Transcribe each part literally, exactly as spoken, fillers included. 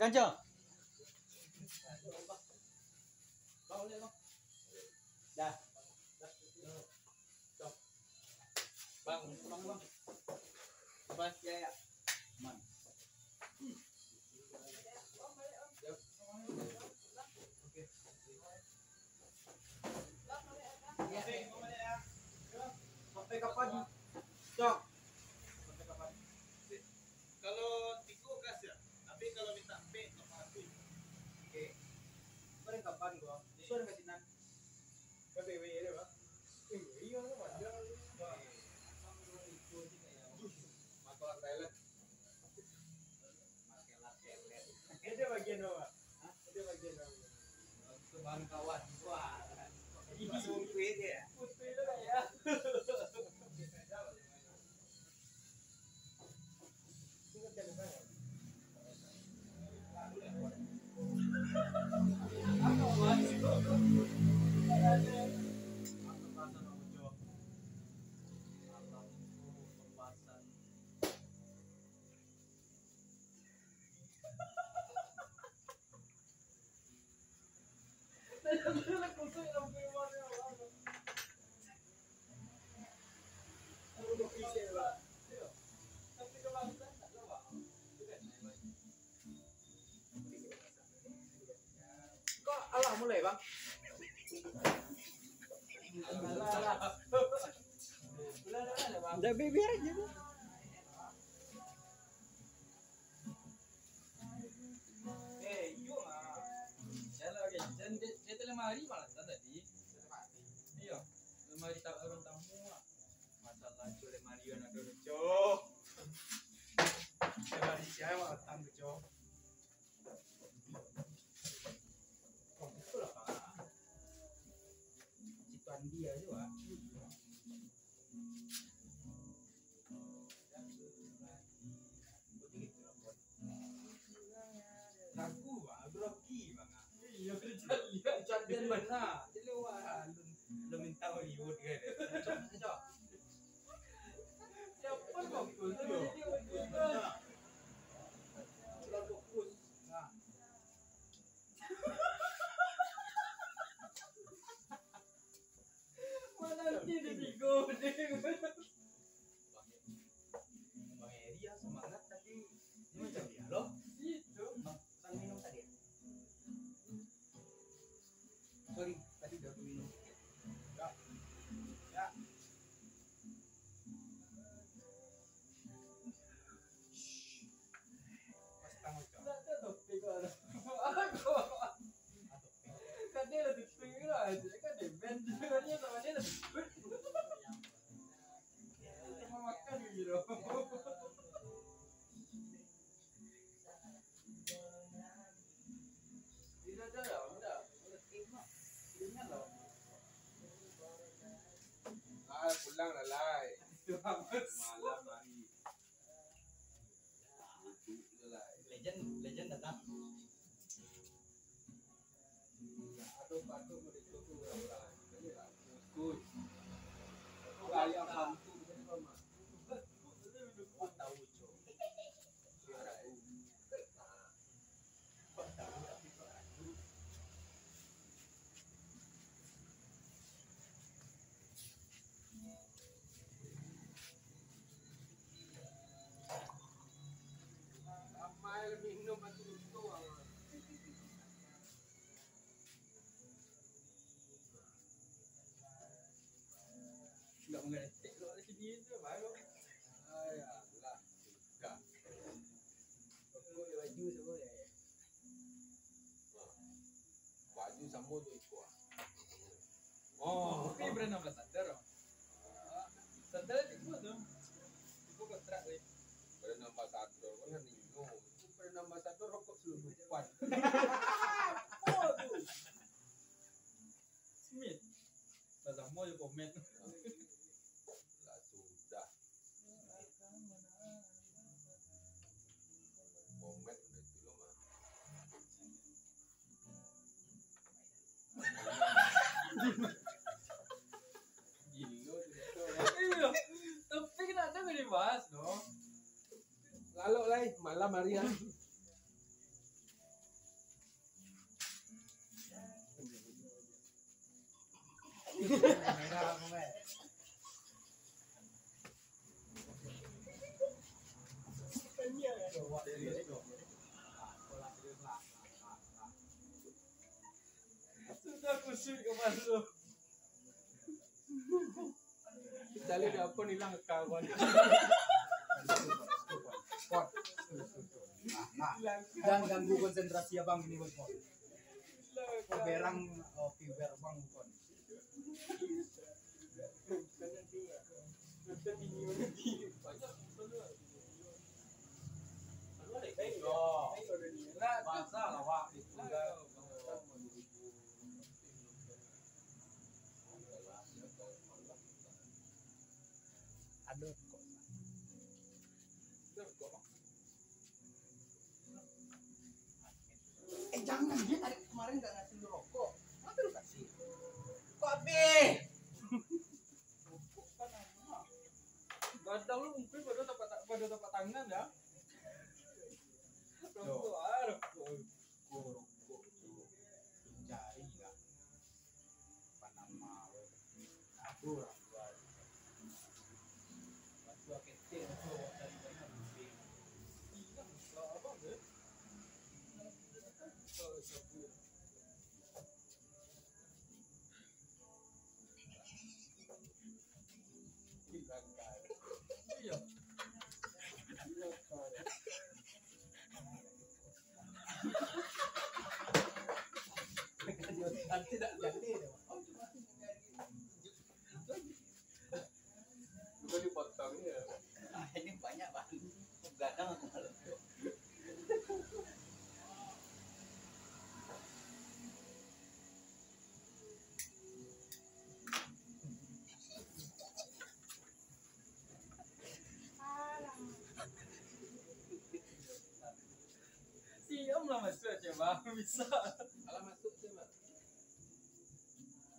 Kancang. Bang, boleh, Bang? Dah. Bang, Bang, Bang. Bang, ya, ya. Aman. Ya. Oke. Sampai kapan? Cok. Sampai kapan? Kalau tigo gas ya, tapi kalau minta ampek, tak patuh. Oke. Paling kapan gua? Sudah kasih nan. Kan B W ada, Pak? Eh, iya, ada. Wah. Masalah Thailand. Ada bagian apa? Hah? Ada bagian apa? Itu bahan kawan. Wah. Ini sumpit ya. Putih itu lah ya. Kok alah mulai, Bang? Alah, alah. Udah, udah, udah, Bang. Udah, biar aja, Bang. Eh, iyo mah. Jalan lagi. Jan, jan, jan lemari malah tadi. Iyo. Lemari tak orang tamu lah. Masalah tu lemari anak dulu, Cok. Lemari siapa malah tang, Cok? Oh, betul lah, Pak. Situ Andi aja, Pak. Lagu, Bang, grogi, Bang. Iya, kejadian. Kejadian bana. Jadi, wah, lu, lu minta Hollywood kan? Cocok, cocok. Siapa, Bang? Iya. Udah fokus. Nah. Mana nanti di tigo, deh. Bang Eri yang semangat tadi. Ini macam dia loh. Itu. Bang, Bang minum tadi ya? Sorry, tadi udah aku minum. Ya. Ya. Shh. Pas tanggung jawab. Nggak ada topik kok ada. Aku. Kan dia lah topik lah. Kan dia band sebenarnya sama dia lah topik. Sama makan gitu. Tidak ada lah, udah. Udah tengok. Ingat lah. Lai, pulang lah, Lai. Malam hari. Legend, legend datang. Ado patut mau ditutup orang-orang. Ini lah, fokus. Gaya bantu, jadi lemah. Kau tahu, Cok. Suara tu. Kau tahu, tapi kau ragu. Ramai lah minum batu itu, ah. Nggak mengerti kalau di sini itu baru. Ayalah, sudah. Rokok di baju semua ya. Baju samo jo iko. Oh. Tapi brand ambassador. Sandal di gua tu. Di gua kontrak, weh. Brand ambassador, kan Nino. Itu brand ambassador rokok selundupan. Apa tu? Smith. Lah samo jo Komet. Lah sudah. Komet udah itu lo mah. Gilo tu. Iya. Tapi kena ada nggak dibahas dong. Lalok lai, malam hari ah. Cari di apa nih lah kawan. Nah, jangan ganggu konsentrasi abang ini, Bang. Berang, oh, viewer abang, Bang. Aduh, kok. Eh, jangan, dia tadi kemarin nggak ngasih lu rokok. Kenapa lu kasih? Kok habis? Rokok kan enak. Gadang lu mungkin pada tapak ta-, pada tapak tangan ya. Rokok, ah, rokok. Rokok, rokok tu. Cari lah. Panama, aduh, orang tua. Orang tua ketek, orang tua dari banyak duit. Iya, kalau abang tu, kalau siapa? Iya. Nanti tak jadi. Bukan dipotong ya. Ah, ini banyak, Bang. Gadang aku malam tu. Siam lah masuk aja, Bang. Bisa. Alah, masuk aja, Bang.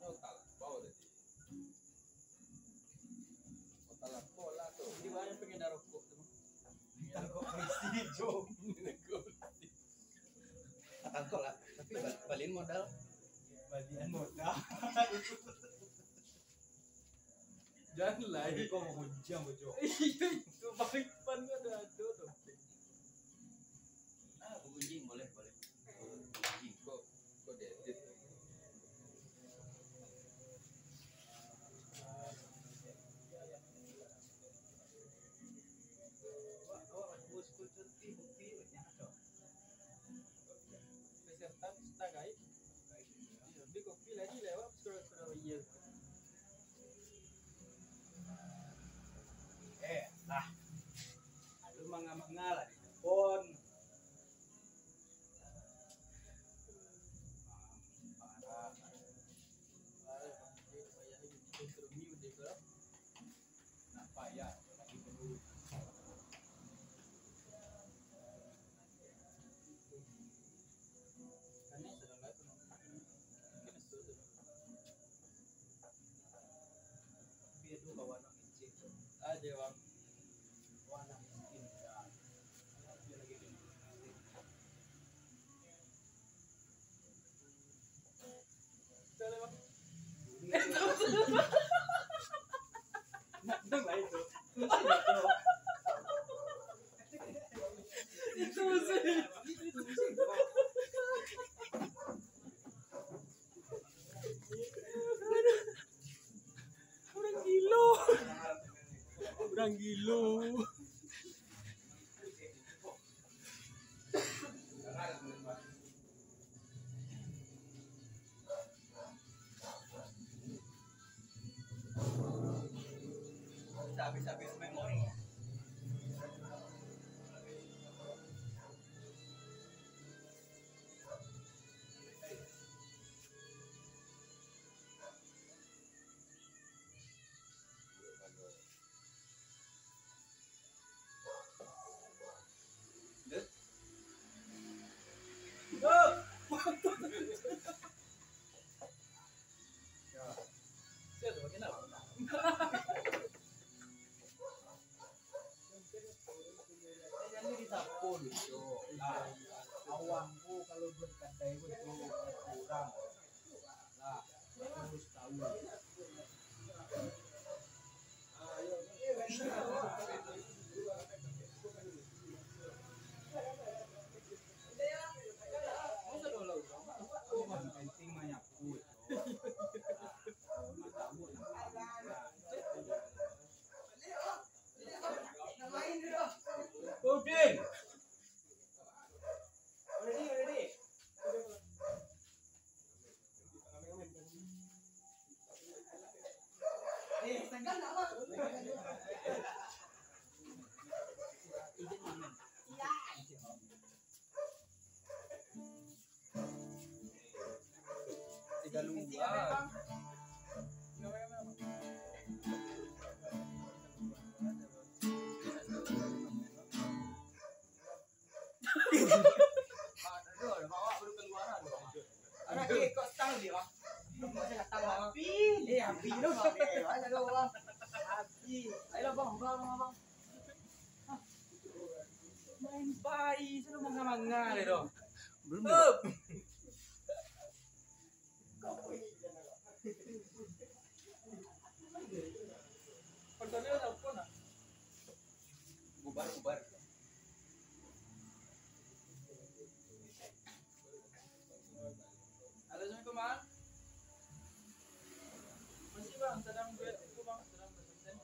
Nyotal, bawa tadi. Nyotal apa lah tu? Jadi, Bang, yang pengen dah rokok tu. Minta rokok polisi, jom. Tangkap lah. Tapi bal-, balian modal. Balian modal. Jangan lah. Ini kau mau kunci apa, Jo? Iya, itu paling depan tu ada, ada dompet. Ah, gunjing boleh, boleh. Gunjing kok, kok diedit. Awak, awak, bos, kau cuti, bukti, banyak tu. Peserta, peserta gaib. Iya, beli kopi lagi lewat, suruh, suruh, iya. Eh, lah. Aduh, manga-manga lah di telepon. Nak payah, lagi perlu. Tapi itu kawan nak ngecek. Aja, Bang. Wah, nak miskin, ya. Dia lagi miskin. Itu sih. Orang gilo. Orang gilo. Habis-habis memori. Jadi di sapo gitu. Lah, awak ko kalau buat kadai ko tu kurang. Lah, harus tahu. Penting banyak. Ui, Tiga luar. Aduh, bawa baru keluar, aduh. Anak kek, kok stang dia, Bang? Kok saya datang, Bang? Api. Eh, api tu, Bang. Eh, banyak tu, Bang. Api. Ayolah, Bang, Bang, Bang, Bang. Main pai, sudah manga-manga dia tu. Belum. Up. Personil telepon, ah. Bubar, bubar. Halo, assalamualaikum, Bang. Masih, Bang, sedang duet itu, Bang, sedang berkonten.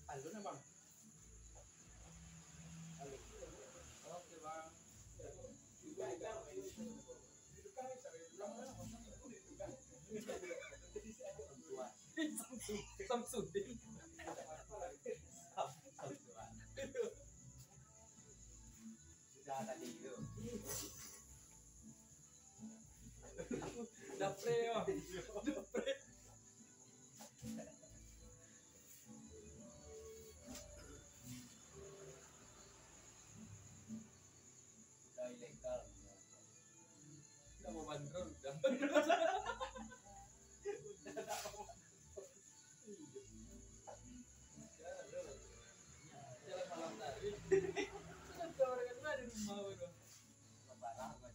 Halo, nah, Bang. Halo. Oke, Bang. Samsudin. Sudah tadi tu. Dapre, oh. Dapre. Udah ilegal. Udah mau bandrol, udah. Udah tak mau. Jalan malam tadi. Sudah tahu dengan mana di rumah, bro. Lebaran, bro.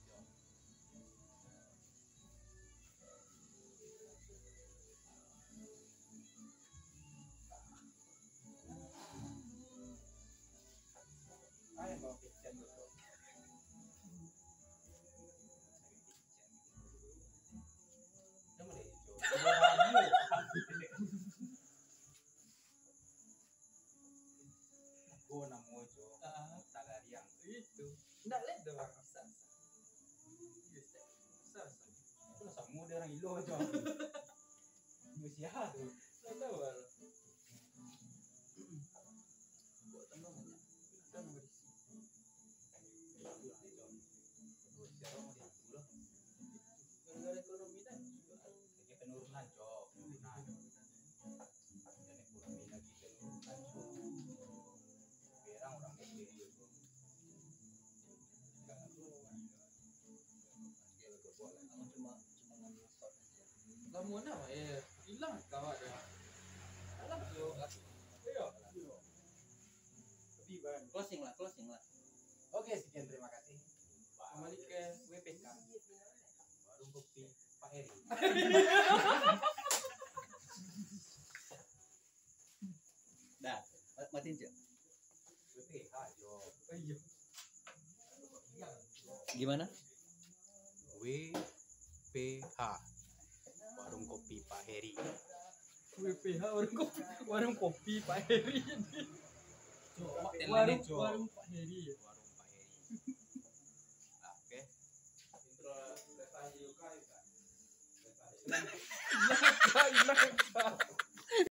Ko namo jo. Ah. Tagariang. Itu. Ndak leh doh. Bisa, bisa. Bisa, bisa. Itu lah samo dia orang ilo jo. Manusia tu. Ndak tahu lah. Buat tambah banyak. Kita nambah isi. Gara-gara ekonomi dah. Lagi penurunan, Cok. Penurunan. Dan ekonomi lagi penurunan, Cok. Berang orang gede, Cok. Enggak tahu. Dia berbuat lah. Cuma, cuma ngambil shot aja. Lamun nah, eh, ilang kawan dah. Alah, Cok. Iyo. Closing lah, closing lah. Oke, sekian, terima kasih. Kembali ke W P K. Warung kopi Pak Heri. Dah, ma-, matiin, Cok. W P H, Jo. Oh, iya. Gimana? W P H. Warung kopi Pak Heri. W P H, warung kopi, warung kopi Pak Heri. Warung, warung Pak Heri. Warung Pak Heri. Oke. Intro Reva Yuka, Yuka. Reva Yuka. Yuka, Yuka.